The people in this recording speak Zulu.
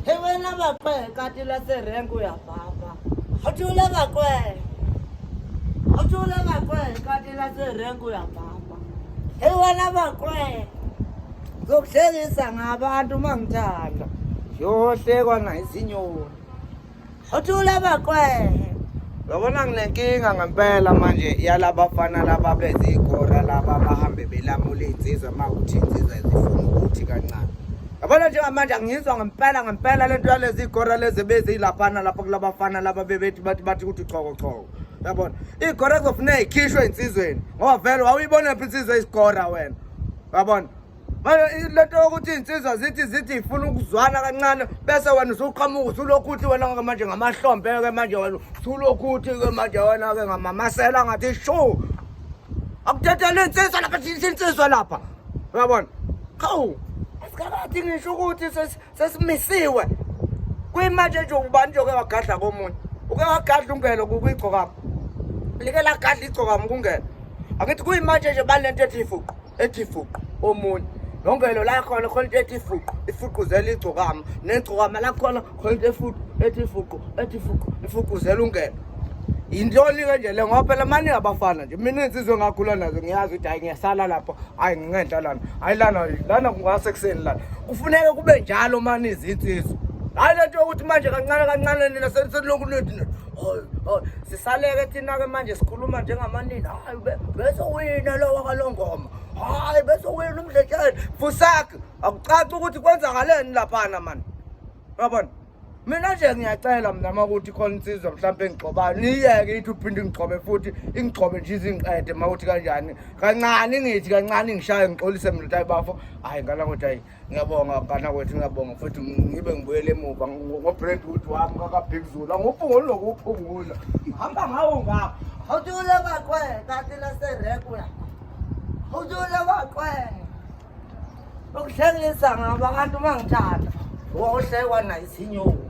Hey wena baqwe kati laserenk uyabhabha. Awuthule baqwe. Awuthule baqwe kati laserenk uyabhabha. Hey wena baqwe. Ngizokuhlekisa ngabantu uma ngithanda. Yohlekwa na izinyoni. Uthule baqwe. Yabona nginenkinga ngempela manje yalabafana laba bezigora laba bahambe belamula iy'nsizwa uma kuthi iy'nsizwa zifuna ukuthi kancane. Yabona njengamanje angiyizwa ngempela ngempela lento yalezi gora lezi bezilaphana lapha kulabafana laba bebethi bathi bathi ukuthi choko choko. Yabona igora kuzofuneka ikhishwe insizweni ngoba vele wawuyibona phi insizwa isigora wena. Yabona Manje lento yokuthi iy'nsizwa zithi zithi ifuna ukuzwana kancane bese wena usuqhamuka usulokhu uthi wena-ke manje ngamahlombe-ke manje wena usulokhu uthi-ke manje wena-ke ngamamasela ngathi shu akuthethela iy'nsizwa lapha insizwa lapha uyabona hawu asikakathi ngisho ukuthi sesimisiwe kuyimanje nje ubani nje oke wagadla komunye uke wagadla ungelo kuyigcokama like lagadla igcokama kungelo angithi kuyimanje nje banento ethi ifuqu ethi fuqu omunye nongelo la khona khona into ethi fuqu ifuquzela igcokama negcokama la khona khona into efuqu ethi fuqu ethi fuqu ifuquzela ungelo yintoni-ke nje le ngoba phela maningi abafana nje mina iy'nsizwa engakhula nazo ngiyazi ukuthi hhayi ngiyasala lapho hhayi ngingenhla lana hhayi lana lana kungasekuseni lana kufuneke kube njalo mani izinsizwa hhayi le nto yokuthi manje kancane kancane nina senilokhu nithi sisaleke thina-ke manje sikhuluma njengamanina hayi bese wina lo wakalongoma hayi bese wina umdletsheni fusak akucaci ukuthi kwenzakaleni laphana mani uyabona mina nje ngiyacela mina uma ukuthi khona insizwa mhlawumpe engigxobayo niyeke ithi uphinde ingigxobe futhi ingigxobe nje izingiqede uma ukuthi kanjani kancane ngithi kancane ngishaye ngixolise mina ukuthi hayi bafo hhayi ngana ukuthi hayi ngiyabonga ngana kwethu ngiyabonga futhi ngibe ngibuyele emuva ngobrentwood wami kakabig zulu angiwuphunguli nokuwuphungula hamba ngawo ngapha Awuthule baqwe kati laserenk uyabhabha. Awuthule baqwe. Ukuhlekisa ngabantu uma ngithanda. Wohlekwa na izinyoni.